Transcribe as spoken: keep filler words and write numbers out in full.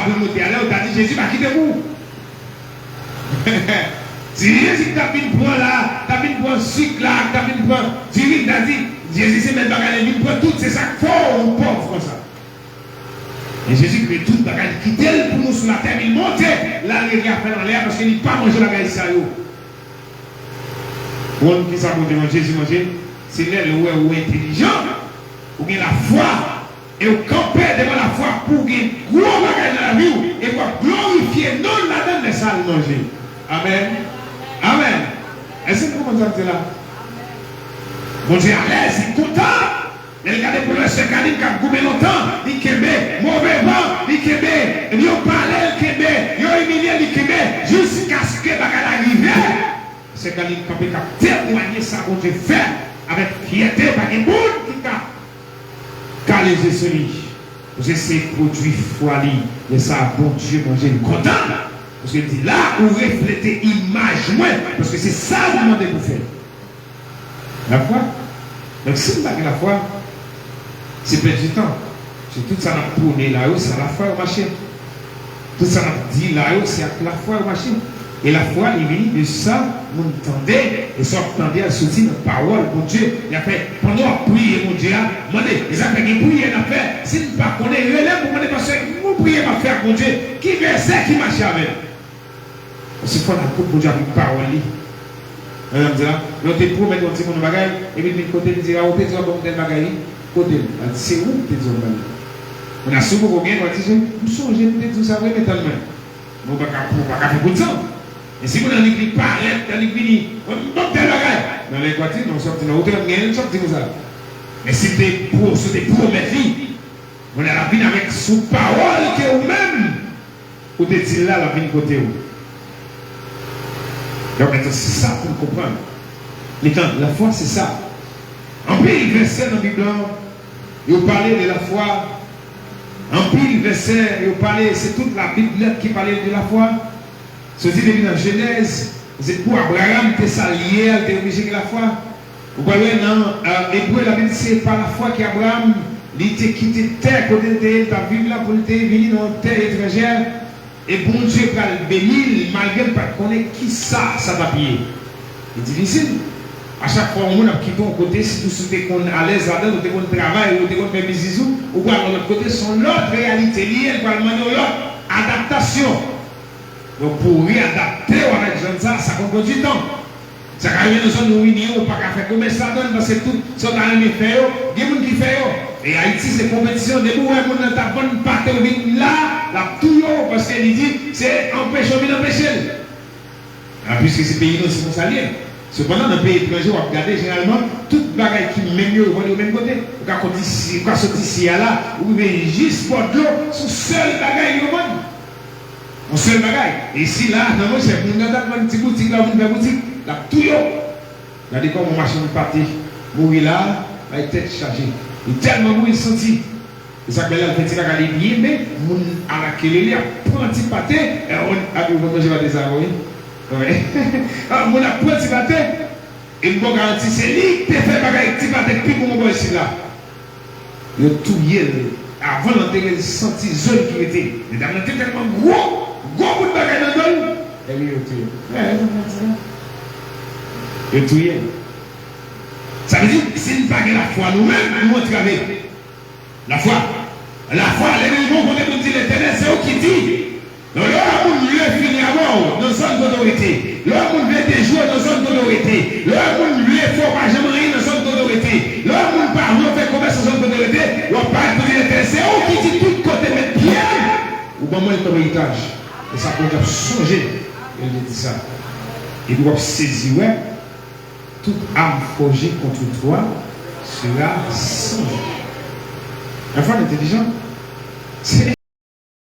pou l monte a, lè yo ta di Jezi pa kite pou ou. Si Jezi t ap vin pran la, t ap vin pran sik la, t ap vin pran diri, li ta di, Jezi se mèt bagay la, vin pran tout, se sa k fè w pòv konsa. Men Jezi kite tout bagay, li kite l pou nou sou latè, men li monte, l al regle afè l anlè a, paske li pa manje bagay sa yo. Ou konn kisa Bondye manje, Jezi manje? Se lè l wè ou entelijan, ou gen lafwa, e ou kanpe devan lafwa pou w gen gwo bagay nan lavi w, e w ap glorifye non l ladan l, lè sa a l manje. Amèn. Amèn. Èske n konprann sa m di la? Bondye alèz, li kontan. Lè l gade pou l wè sè Kalin k ap goumen lontan, li kenbe. Move van, li kenbe. Yo pale, l kenbe. Yo imilye, li kenbe. Jiskaske bagay la rive. Sè Kalin kanpe k ap temwanye sa Bondye fè avèk fyète. Pa gen moun ki ka kale je sou li. Paske se pwodui fwa li. Lè sa a, Bondye manje, li kontan. Paske l di, la, ou reflete imaj mwen. Paske se sa ou mande pou fè. Lafwa. Donk, si n pa gen lafwa, se pèdi tan. Se tout sa n ap pwone la yo, se a lafwa yo mache. Tout sa n ap di la yo, se ak lafwa yo mache. E lafwa, li vini de sa moun tande, e sa w ap tande a soti nan pawòl Bondye. Li ap fè, pandan w ap priye Bondye a, mande. E sa fè gen priyè n ap fè, si n pa konnen, rele m pou mande, paske yon priyè m ap fè ak Bondye, ki vèsè ki mache avè l? Paske fò n al kot Bondye avèk pawòl li. Wè sa m di la? Lè w te pwomèt yon timoun yon bagay, epi l vin kote l, li di, a, ou te di w ap ban m tèl bagay, wi. Kote l? L di, se ou ki te di w ap ban l. Kounye a, si w poko gen, w a di, m sonje m te di w sa vre, men tann mwen. Men w pa ka, w pa ka fè kout zam. Men si moun nan li, li parèt, lè li vini, ban m tèl bagay. Nan lè w a di, non, sa w di, non, ou te konn genyen l, sa w di konsa. Men si w te pwo-, si w te pwomèt li, Kounye a l ap vin avèk sou pawòl ke ou menm ou te di l la, l ap vin kote w. Donk, se sa pou n konprann. Letan, lafwa, se sa. Anpil vèsè nan Bib lan, yo pale de lafwa. Anpil vèsè, yo pale, se tout Labib nèt ki pale de lafwa. Soti depi nan Jenèz, se pou Abraram te sa l ye a, l te oblije gen lafwa. Ou pral wè nan, e, Ebre, Labib di se pa lafwa ke Abraram, li te kite tè kote l te ye, l t ap viv la, pou l te vini nan yon tè etranjè, e Bondye pral beni l, malgre l pa t konnen kisa sa t ap ye. Li difisil. A chak fwa yon moun ap kite yon kote, sitou si w te konn alèz ladan l, ou te konn travay, ou te konn fè biznis ou, ou pral nan lòt kote, se yon lòt reyalite li ye, l pral mande yon lòt adaptasyon. Donk, pou w reyadapte w avèk zòn sa a, sa konn pran di tan. Sa ka rive nan zòn ou vini yo, ou pa ka fè komès ladan l, paske tout sa w ta renmen fè yo, gen moun ki fè yo. E Ayiti, se konpetisyon. Depi w wè moun nan t ap vann pate, w vin la, l ap touye w, paske li di, se anpeche w vin anpeche l. A, piske se peyi nou, se konsa l ye. Sepandan, nan peyi etranje, w ap gade, jeneralman, tout bagay ki menm yo, yo vann yo menm kote. Ou ka konn isi, ou ka soti isi a la, ou rive jis bò dlo, se yon sèl bagay yo vann. Yon sèl bagay. E isi la, nan monchè, moun nan t ap vann ti boutik la, ou vin fè boutik, l ap touye w. Gade kòman machann pate mouri la, bay tèt chaje. Li tèlman mouri, l santi. E sa k bèl la, l fè ti kaka li byen, men moun alakelele ap pran ti pate, e, on, a, ou konn manje pate sa, wi. Wi. A, moun ap pran ti pate, e m ba w garanti, se li ki te fè bagay ti pate k pi bon bò isit la. Yo touye l. Avan l antere l, santi zo l ki rete. Medam nan te tèlman gwo, gwo bout bagay nan do l. Epi yo touye l. Wi, yo touye l. Yo touye l. Sa vle di, si n pa gen lafwa nou menm, nou antrave. Lafwa. Lafwa, lè nou rive yon kote pou n di, Letènèl, se ou ki di. Donk, lè yon moun vle fini avè w nan zòn kote w rete, lè yon moun vle dejwe w nan zòn kote w rete, lè yon moun vle fè w pa janm anyen nan zòn kote w rete, lè yon moun pa vle w fè komès nan zòn kote w rete, w ap parèt pou di, Letènèl, se ou ki di tout kote m met pye m, ou ban mwen l kòm eritaj. E sa pou w t ap sonje, e l te di sa. Epi w ap sezi wè, toute arme forgée contre toi sera sans effet. Enfant intelligent, c'est